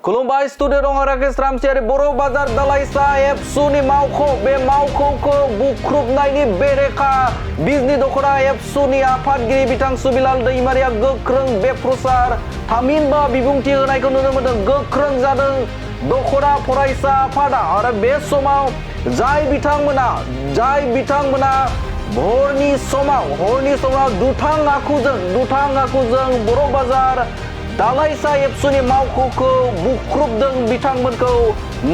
खुलुमबाय स्टुडिअ दं आरेस्ट रामसियारि बर' बाजार दालाइसा एबसुनि मावख' बे मावख'खौ बुख्रुबनायनि बेरेखा बिजनि दख'रा एबसुनि आफादगिरि बिथां सुबिलाल दैमारिया गोख्रों बेफ्रुसार थामहिनबा बिबुंथि होनायखौ नुनो मोनदों। गोख्रों जादों दख'रा फरायसा आफादा आरो बे समाव जाय बिथांमोना हरनि समाव दुथां आखुजों बर' बाजार दालाइसा एबसुनि मावख'खौ बुख्रुबदों बिथांमोनखौ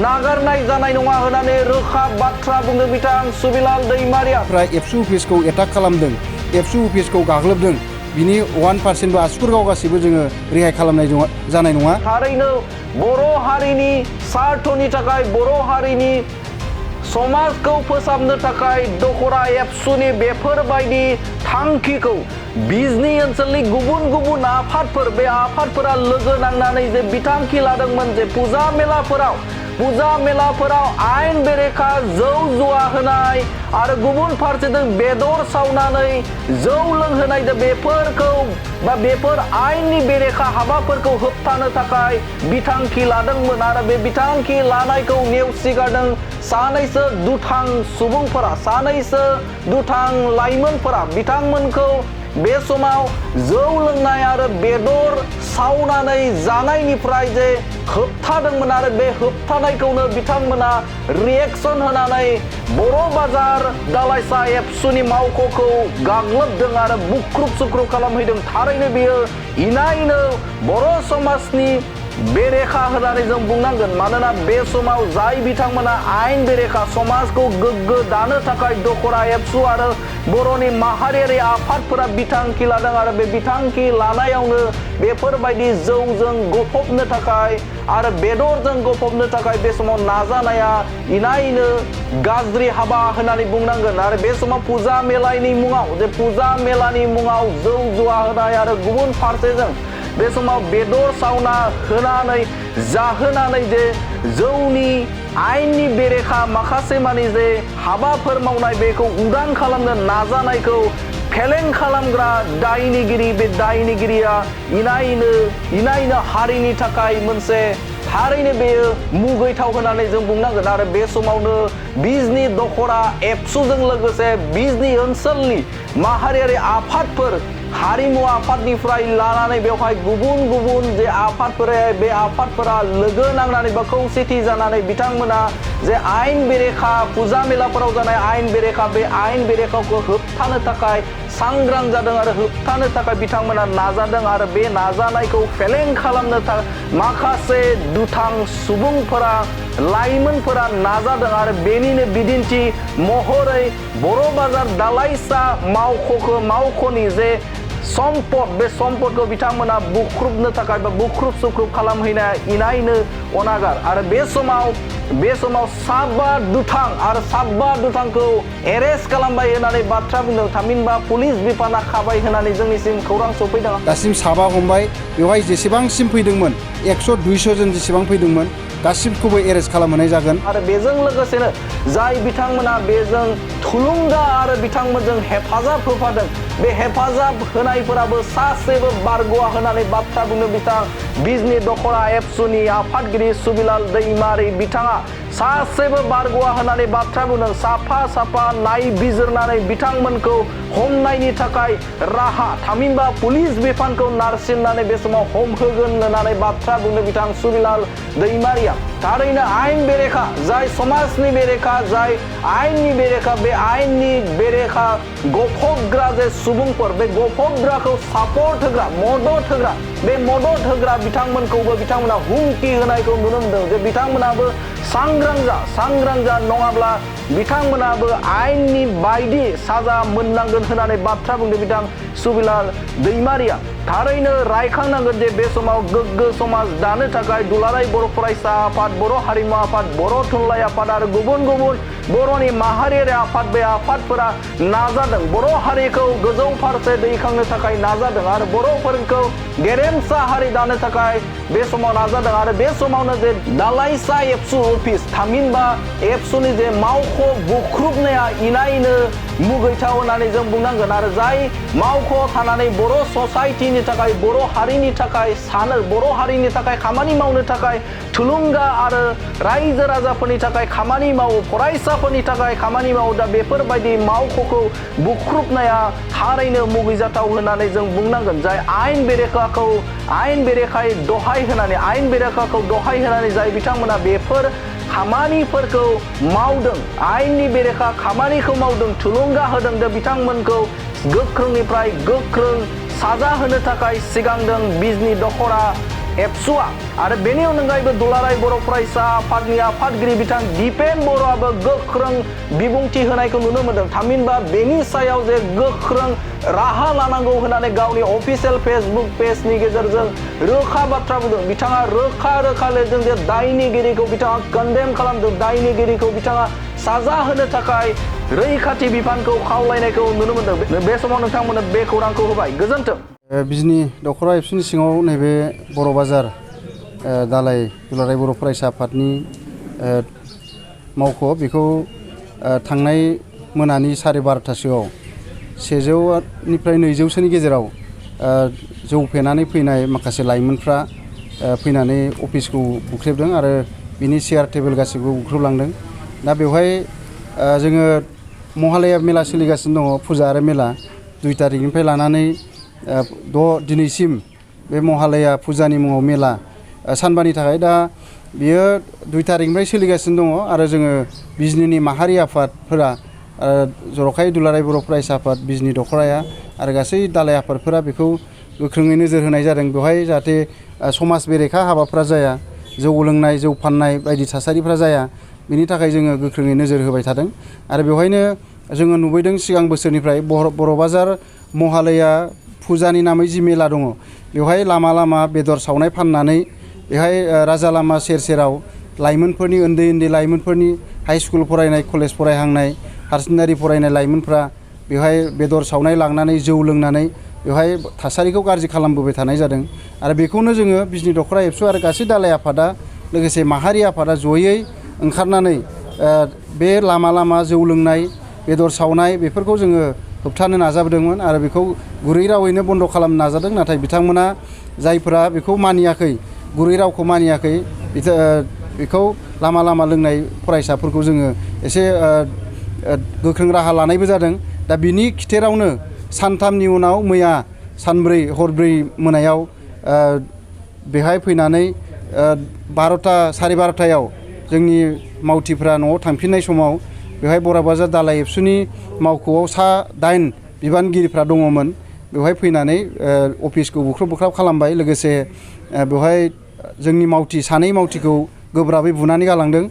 नागारनाय जानाय नङा होननानै रोखा बाथ्रा बुंदों बिथां सुबिलाल दैमारिया। एबसु अफिसखौ एटाक खालामदों, एबसु अफिसखौ गाग्लोबदों, बिनि 1% आसुगुर गावगासिबो जोङो रेहाय खालामनाय जानाय नङा। थारैनो बर' हारिनि स्वार्थनि थाखाय बर' हारिनि समाजखौ फोसाबनो थाखाय दख'रा एबसुनि बेफोरबायदि थांखिखौ बिजनि ओनसोलनि गुबुन आफादफोर बे आफादफोरा लोगो नांनानै जे बिथांखि लादोंमोन जे फुजा मेलाफोराव आयेन बेरेखा जौ जुवा होनाय आरो गुबुन फारसेजों बेदर सावनानै जौ लोंहोनाय बेफोर आयेननि बेरेखा हाबाफोरखौ होबथानो थाखाय बिथांखि लादोंमोन आरो बे बिथांखि लानायखौ नेवसिगारदों सानैसो दुथां सुबुंफोरा, सानैसो दुथां लाइमोनफोरा बिथांमोनखौ बे समाव जौ लोंनाय आरो बेदर सावनानै जानायनिफ्राय जे होबथादोंमोन आरो बे होबथानायखौनो बिथांमोना रिएक्सन होनानै बर' बाजार दालाइसा एबसुनि मावख'खौ गाग्लोबदों आरो बुख्रुब खालामहैदों। थारैनो बेयो इनायनो बर' समाजनि बेरेखा होननानै जों बुंनांगोन। मानोना बे समाव जाय बिथांमोना आयेन बेरेखा समाजखौ गोग्गो दानो थाखाय दख'रा एबसु आरो बर'नि माहारियारि आफादफोरा बिथांखि लादों आरो बे बिथांखि लानायावनो बेफोरबायदि जौजों गफबनो थाखाय आरो बेदरजों गफबनो थाखाय बे समाव नाजानाया इनायनो गाज्रि हाबा होननानै बुंनांगोन। आरो बे समाव फुजा मेलानि मुङाव जौ जुवा होनाय आरो गुबुन फारसेजों बे समाव बेदर सावना होनानै जाहोनानै जे जौनि आयेननि बेरेखा माखासे मानि जे हाबाफोर मावनाय बेखौ उदां खालामनो नाजानायखौ फेलें खालामग्रा दायनिगिरि, बे दायनिगिरिया इनायनो हारिनि थाखाय मोनसे थारैनो बेयो मुगैथाव होननानै जों बुंनांगोन। आरो बे समावनो बिजनि दख'रा एबसुजों लोगोसे बिजनि ओनसोलनि माहारियारि आफादफोर, हारिमु आफादनिफ्राय लानानै बेवहाय गुबुन जे बे आफादफोरा लोगो नांनानै बा खौसेथि जानानै बिथांमोना जे आयेन बेरेखा फुजा मेलाफोराव जानाय आयेन बेरेखा बे आयेन बेरेखाखौ होबथानो थाखाय सांग्रां जादों आरो होबथानो थाखाय बिथांमोना नाजादों आरो बे नाजानायखौ फेलें खालामनो थाखाय माखासे दुथां सुबुंफोरा, लाइमोनफोरा नाजादों आरो बेनिनो बिदिन्थि महरै बर' बाजार दालाइसा मावख'नि जे सम्पद, बे सम्पदखौ बिथांमोना बुख्रुबनो थाखाय बा बुख्रुब खालामहैनाया इनायनो अनागार। आरो बे समाव साबा दुथांखौ एरेस्ट खालामबाय होननानै बाथ्रा बुंदों। थामहिनबा पुलिस बिफाना खाबाय होननानै जोंनिसिम खौरां सफैदों। दासिम साबा हमबाय, बेवहाय जेसेबांसिम फैदोंमोन 100-200 जन जेसेबां फैदोंमोन गासिबखौबो एरेस्ट खालामहोनाय जागोन। आरो बेजों लोगोसेनो जाय बिथांमोना बेजों थुलुंगा आरो बिथांमोनजों हेफाजाब होफादों बे हेफाजाब होनायफोराबो सासेबो बारग'वा होननानै बाथ्रा बुंदों बिथां बिजनि दख'रा एबसुनि आफादगिरि सुबिलाल दैमारि बिथाङा सासेबो बारग'वा होननानै बाथ्रा बुंदों। साफा नायबिजिरनानै बिथांमोनखौ हमनायनि थाखाय राहा, थामहिनबा पुलिस बिफानखौ नारसिननानै बे समाव हमहोगोन होननानै बाथ्रा बुंदों बिथां सुबिलाल दैमारिया। थारैनो आयेन बेरेखा, जाय समाजनि बेरेखा, जाय आयेननि बेरेखा, बे आयेननि बेरेखा गफबग्रा जे सुबुंफोर, बे गफबग्राखौ सापर्ट होग्रा, मदद होग्रा बिथांमोनखौबो बिथांमोना हुमखि होनायखौ नुनो मोनदों जे बिथांमोनाबो सांग्रां जा नङाब्ला बिथांमोनाबो आयेननि बायदि साजा मोननांगोन होननानै बाथ्रा बुंदों बिथां सुबिलाल दैमारिया। थारैनो रायखांनांगोन जे बे समाव गोग्गो समाज दानो थाखाय दुलाराय बर' फरायसा आफाद, बर' हारिमु आफाद, बर' थुनलाइ आफाद आरो गुबुन बर'नि माहारियारि आफाद, बे आफादफोरा नाजादों। बर' हारिखौ गोजौ फारसे दैखांनो थाखाय नाजादों आरो बर'फोरखौ गेरेमसा हारि दानो थाखाय बे समाव नाजादों। आरो बे समावनो जे दालाइसा एबसु अफिस, थामहिनबा एबसुनि जे मावख' बुख्रुबनाया इनायनो मुगैथाव होननानै जों बुंनांगोन आरो जाय मावख'आव थानानै बर' ससाइटिनि थाखाय बर' हारिनि थाखाय सानो बर' हारिनि थाखाय खामानि मावनो थाखाय थुलुंगा आरो रायजो राजाफोरनि थाखाय खामानि मावो फरायसाफोरनि थाखाय खामानि मावो दा बेफोरबायदि मावख'खौ बुख्रुबनाया थारैनो मुगैजाथाव होननानै जों बुंनांगोन जाय आयेन बेरेखायै दहाय होनानै जाय बिथांमोना बेफोर खामानिफोरखौ मावदों आयेननि बेरेखा खामानिखौ मावदों थुलुंगा होदों दा बिथांमोनखौ गोख्रोंनिफ्राय गोख्रों साजा होनो थाखाय सिगांदों बिजनि दखरा एबसुआ आरो बेनि अनगायैबो दुलाराय बर' फरायसा आफादनि आफादगिरि बिथां दिपेन बर'आबो गोख्रों बिबुंथि होनायखौ नुनो मोनदों थामहिनबा बेनि सायाव जे गोख्रों राहा लानांगौ होननानै गावनि अफिसियेल फेसबुक पेजनि गेजेरजों रोखा बाथ्रा बुंदों बिथाङा रोखा लिरदों जे दायनिगिरिखौ बिथाङा कन्डेम खालामदों दायनिगिरिखौ बिथाङा साजा होनो थाखाय रैखाथि बिफानखौ खावलायनायखौ नुनो मोनदों बे समाव नोंथांमोननो बे खौरांखौ होबाय गोजोन्थों बिजनि दखरा एबसुनि सिङाव नैबे बर' बाजार दालाय दुलाराय बर' फरायसा आफादनि मावख' बेखौ थांनाय मोनानि 12:30सोआव 100निफ्राय 200सोनि गेजेराव जौ फेनानै फैनाय माखासे लाइमोनफ्रा फैनानै अफिसखौ बुख्रेबदों आरो बिनि चेयार टेबोल गासैबो बुख्रुबलांदों दा बेवहाय जोङो महालया मेला सोलिगासिनो दङ फुजा आरो मेला 2 तारिखनिफ्राय लानानै 6 दिनैसिम बे महालया फुजानि मुङाव मेला सानबानि थाखाय दा बियो 2 तारिखनिफ्राय सोलिगासिनो दङ आरो जोङो बिजनिनि माहारि आफादफोरा जर'खायै दुलाराय बर' फरायसा आफाद बिजनि दखराया आरो गासै दालाय आफादफोरा बेखौ गोख्रोङै नोजोर होनाय जादों बेवहाय जाहाथे समाज बेरेखा हाबाफ्रा जाया जौ लोंनाय जौ फाननाय बायदि थासारिफ्रा जाया बिनि थाखाय जोङो गोख्रोङै नोजोर होबाय थादों आरो बेवहायनो जोङो नुबोदों सिगां बोसोरनिफ्राय बर' बाजार महालया फुजानि नामै जि मेला दङ बेवहाय लामा बेदर सावनाय फाननानै बेहाय राजा लामा सेराव लाइमोनफोरनि उन्दै लाइमोनफोरनि हाइ स्कुल फरायनाय कलेज फरायहांनाय हायार सेकेन्डारि फरायनाय लाइमोनफ्रा बेवहाय बेदर सावनाय लांनानै जौ लोंनानै बेवहाय थासारिखौ गाज्रि खालामबोबाय थानाय जादों आरो बेखौनो जोङो बिजनि दखरा एबसु आरो गासै दालाय आफादा लोगोसे माहारि आफादा जयै ओंखारनानै बे लामा जौ लोंनाय बेदर सावनाय बेफोरखौ जोङो होबथानो नाजाबोदोंमोन आरो बेखौ गुरै रावैनो बन्द खालामनो नाजादों नाथाय बिथांमोना जायफोरा बेखौ मानियाखै गुरै रावखौ मानियाखै बेखौ लामा लोंनाय फरायसाफोरखौ जोङो एसे गोख्रों राहा लानायबो जादों दा बिनि खिथेरावनो सानथामनि उनाव मैया सानब्रै हरब्रै मोनायाव बेहाय फैनानै 12:30 जोंनि मावथिफ्रा न'आव थांफिननाय समाव बेवहाय बर' बाजार दालाय एबसुनि मावख'आव 8 बिबानगिरिफ्रा दङमोन बेवहाय फैनानै अफिसखौ बुख्रुब खालामबाय लोगोसे बेवहाय जोंनि सानै मावथिखौ गोब्राबै बुनानै गालांदों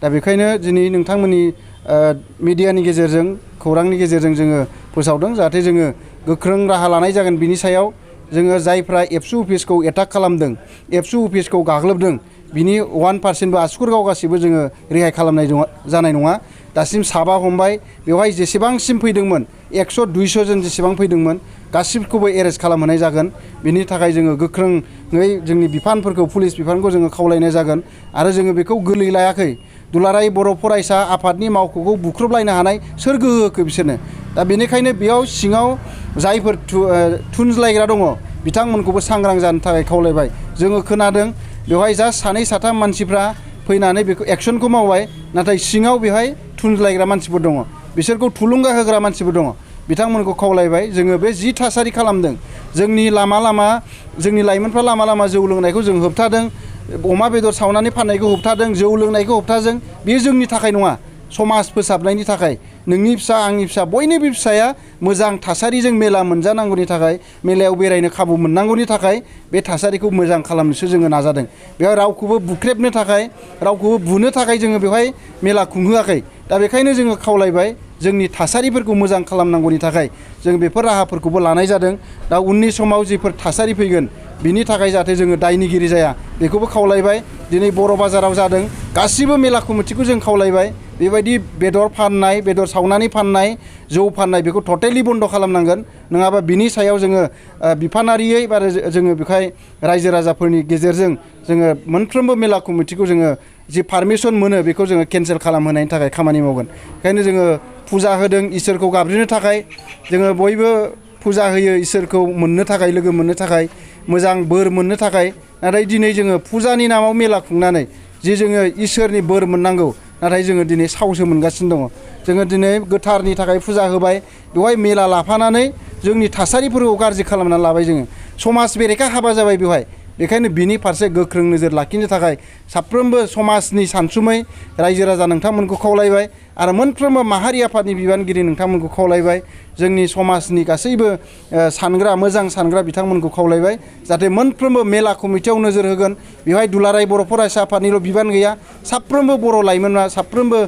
दा बेखायनो दिनै नोंथांमोननि मिडियानि गेजेरजों खौरांनि गेजेरजों जोङो फोसावदों जाहाथे जोङो गोख्रों राहा लानाय जागोन बिनि सायाव जोङो जायफ्रा एबसु अफिसखौ एटाक खालामदों एबसु अफिसखौ गाग्लोबदों बिनि 1%बो आसुगुर गावगासिबो जोङो रेहाय खालामनाय जानाय नङा दासिम 7 हमबाय बेवहाय जेसेबांसिम फैदोंमोन 100-200 जन जेसेबां फैदोंमोन गासिबखौबो एरेस्ट खालामहोनाय जागोन बिनि थाखाय जोङो गोख्रोङै जोंनि बिफानफोरखौ पुलिस बिफानखौ जोङो खावलायनाय जागोन आरो जोङो बेखौ गोरलै लायाखै दुलाराय बर' फरायसा आफादनि मावख'खौ बुख्रुबलायनो हानाय सोर गोहो होखो बिसोरनो दा बेनिखायनो बेयाव सिङाव जायफोर थुनज्लायग्रा दङ बिथांमोनखौबो सांग्रां जानो थाखाय खावलायबाय जोङो खोनादों बेवहाय जास्ट 2-3 मानसिफ्रा फैनानै बेखौ एक्सनखौ मावबाय नाथाय सिङाव बेहाय थुनज्लायग्रा मानसिफोर दङ बिसोरखौ थुलुंगा होग्रा मानसिफोर दङ बिथांमोनखौ खावलायबाय जोङो बे जि थासारि खालामदों जोंनि लामा जोंनि लाइमोनफ्रा लामा जौ लोंनायखौ जों होबथादों अमा बेदर सावनानै फाननायखौ होबथादों जौ लोंनायखौ होबथादों बेयो जोंनि थाखाय नङा समाज फोसाबनायनि थाखाय नोंनि फिसा आंनि फिसा बयनिबो फिसाया मोजां थासारिजों मेला मोनजानांगौनि थाखाय मेलायाव बेरायनो खाबु मोननांगौनि थाखाय बे थासारिखौ मोजां खालामनोसो जोङो नाजादों बेयाव रावखौबो बुख्रेबनो थाखाय रावखौबो बुनो थाखाय जोङो बेवहाय मेला खुंहोआखै दा बेखायनो जोङो खावलायबाय जोंनि थासारिफोरखौ मोजां खालामनांगौनि थाखाय जों बेफोर राहाफोरखौबो लानाय जादों दा उननि समाव जिफोर थासारि फैगोन बिनि थाखाय जाहाथे जोङो दायनिगिरि जाया बेखौबो खावलायबाय दिनै बर' बाजाराव जादों गासिबो मेला कमिटिखौ जों खावलायबाय बेबायदि बेदर सावनानै फाननाय जौ फाननाय बेखौ टटेलि बन्द खालामनांगोन नङाबा बिनि सायाव जोङो बिफानारियै बा जोङो बेखाय रायजो राजाफोरनि गेजेरजों जोङो मोनफ्रोमबो मेला कमिटिखौ जोङो जि पारमिसन मोनो बेखौ जोङो केन्सेल खालामहोनायनि थाखाय खामानि मावगोन। ओंखायनो जोङो फुजा होदों इसोरखौ गाबज्रिनो थाखाय जोङो बयबो फुजा होयो इसोरखौ मोननो थाखाय लोगो मोननो थाखाय मोजां बोर मोननो थाखाय नाथाय दिनै जोङो फुजानि नामाव मेला खुंनानै जि जोङो इसोरनि बोर मोननांगौ नाथाय जोङो दिनै सावसो मोनगासिनो दङ। जोङो दिनै गोथारनि थाखाय फुजा होबाय बेवहाय मेला लाफानानै जोंनि थासारिफोरखौ गाज्रि खालामनानै लाबाय जोङो समाज बेरेखा हाबा जाबाय बेवहाय। बेखायनो बिनि फारसे गोख्रों नोजोर लाखिनो थाखाय साफ्रोमबो समाजनि सानसुमै रायजो राजा नोंथांमोनखौ खावलायबाय आरो मोनफ्रोमबो माहारि आफादनि बिबानगिरि नोंथांमोनखौ खावलायबाय जोंनि समाजनि गासैबो सानग्रा मोजां सानग्रा बिथांमोनखौ खावलायबाय जाहाथे मोनफ्रोमबो मेला कमिटियाव नोजोर होगोन। बेवहाय दुलाराय बर' फरायसा आफादनिल' बिबान गैया साफ्रोमबो बर' लाइमोनफ्रा साफ्रोमबो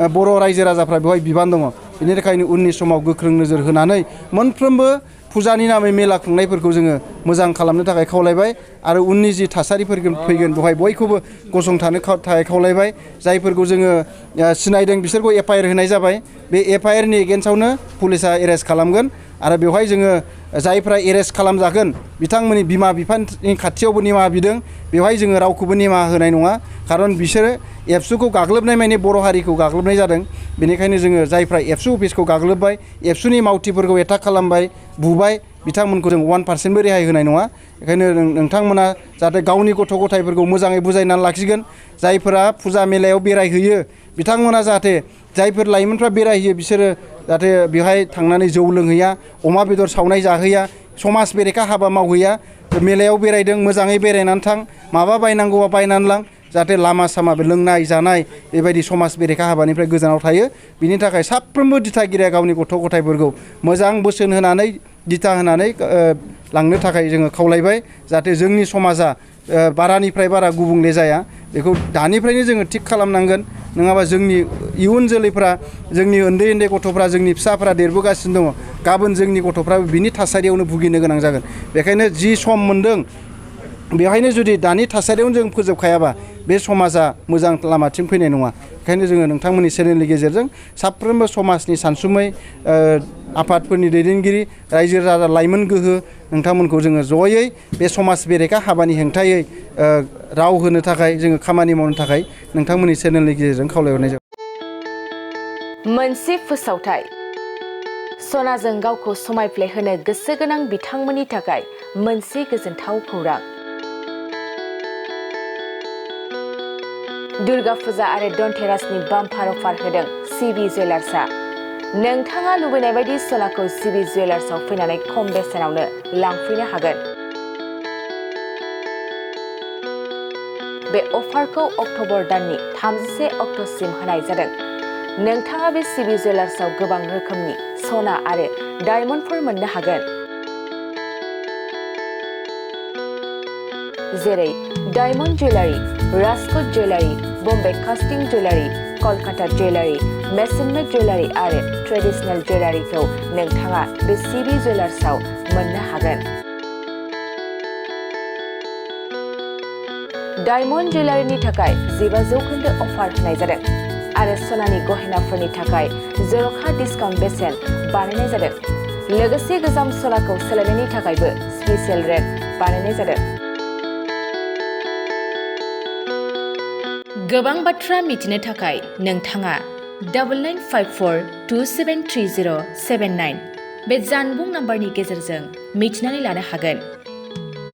बर' रायजो राजाफ्रा बेवहाय बिबान दङ। बेनि थाखायनो उननि समाव गोख्रों नोजोर होनानै मोनफ्रोमबो फुजानि नामै मेला खुंनायफोरखौ जोङो मोजां खालामनो थाखाय खावलायबाय आरो उननि जि थासारिफोर फैगोन बेवहाय बयखौबो गसंथानो थाखाय खावलायबाय। जायफोरखौ जोङो सिनायदों बिसोरखौ FIR होनाय जाबाय। बे FIRनि एगेन्स्टआवनो पुलिसा एरेस्ट खालामगोन आरो बेवहाय जोङो जायफ्रा एरेस्ट खालामजागोन बिथांमोननि बिमा बिफानि खाथियावबो निमाहा बिदों। बेवहाय जोङो रावखौबो निमाहा होनाय नङा खारन बिसोरो एबसुखौ गाग्लोबनाय माने बर' हारिखौ गाग्लोबनाय जादों। बेनिखायनो जोङो जायफ्रा एबसु अफिसखौ गाग्लोबबाय एबसुनि मावथिफोरखौ एटाक खालामबाय बुबाय बिथांमोनखौ जों 1%बो रेहाय होनाय नङा। बेखायनो नोंथांमोना जाहाथे गावनि गथ' गथायफोरखौ मोजाङै बुजायनानै लाखिगोन। जायफोरा फुजा मेलायाव बेरायहैयो बिथांमोना जाहाथे जायफोर लाइमोनफ्रा बेरायहैयो बिसोरो जाहाथे बेवहाय थांनानै जौ लोंहैया अमा बेदर सावनाय जाहैया समाज बेरेखा हाबा मावहैया। मेलायाव बेरायदों मोजाङै बेरायनानै थां माबा बायनांगौबा बायनानै लां जाहाथे लामा सामा लोंनाय जानाय बेबायदि समाज बेरेखा हाबानिफ्राय गोजानाव थायो। बिनि थाखाय साफ्रोमबो दिथागिरिया गावनि गथ' गथायफोरखौ मोजां बोसोन होनानै दिथा होनानै लांनो थाखाय जोङो खावलायबाय जाहाथे जोंनि समाजा बारानिफ्राय बारा गुबुंले जाया बेखौ दानिफ्रायनो जोङो थिग खालामनांगोन। नङाबा जोंनि इयुन जोलैफ्रा जोंनि उन्दै उन्दै गथ'फ्रा जोंनि फिसाफ्रा देरबोगासिनो दङ गाबोन जोंनि गथ'फ्राबो बिनि थासारियावनो भुगिनो गोनां जागोन। बेखायनो जि सम मोनदों बेवहायनो जुदि दानि थासारियावनो जों फोजोबखायाबा बे समाजा मोजां लामाथिं फैनाय नङा। ओंखायनो जोङो नोंथांमोननि चेनेलनि गेजेरजों साफ्रोमबो समाजनि सानसुमै आफादफोरनि दैदेनगिरि रायजो राजा लाइमोन गोहो नोंथांमोनखौ जोङो जयै बे समाज बेरेखा हाबानि हेंथायै राव होनो थाखाय जोङो खामानि मावनो थाखाय नोंथांमोननि चेनेलनि गेजेरजों खावलायहरनाय जाबाय। मोनसे फोसावथाय सनाजों गावखौ समायफ्लेहोनो गोसो गोनां बिथांमोननि थाखाय मोनसे गोजोनथाव खौरां। दुर्गा फुजा आरो धनतेरासनि बाम्पार अफार होदों सिबि जुवेलार्सआ। नोंथाङा लुबैनाय बायदि सनाखौ सिबि जुवेलार्सआव फैनानै खम बेसेनावनो लांफैनो हागोन। बे अफारखौ अक्ट'बर दाननि 31 अक्ट'सिम होनाय जादों। नोंथाङा बे सिबि जुवेलार्सआव गोबां रोखोमनि सना आरो डायमन्डफोर मोननो हागोन जेरै diamond jewellery, Rajkot jewellery, Bombay कास्टिं जुवेलारि, कलकाता जुवेलारि, मेसिन मेड जुवेलारि आरो ट्रेडिशनेल जुवेलारिखौ नोंथाङा बे सिबि जुवेलार्सआव मोननो हागोन। डायमन्ड जुवेलारिनि थाखाय 15% अफार होनाय जादों आरो सनानि गहेनाफोरनि थाखाय जर'खा डिसकाउन्ट बेसेन बानायनाय जादों। लोगोसे गोजाम सनाखौ सोलायनायनि थाखायबो स्पेशेल रेट बानायनाय जादों। गोबां बाथ्रा मिथिनो थाखाय नोंथाङा 9954273079 बे जानबुं नाम्बारनि गेजेरजों मिथिनानै लानो हागोन।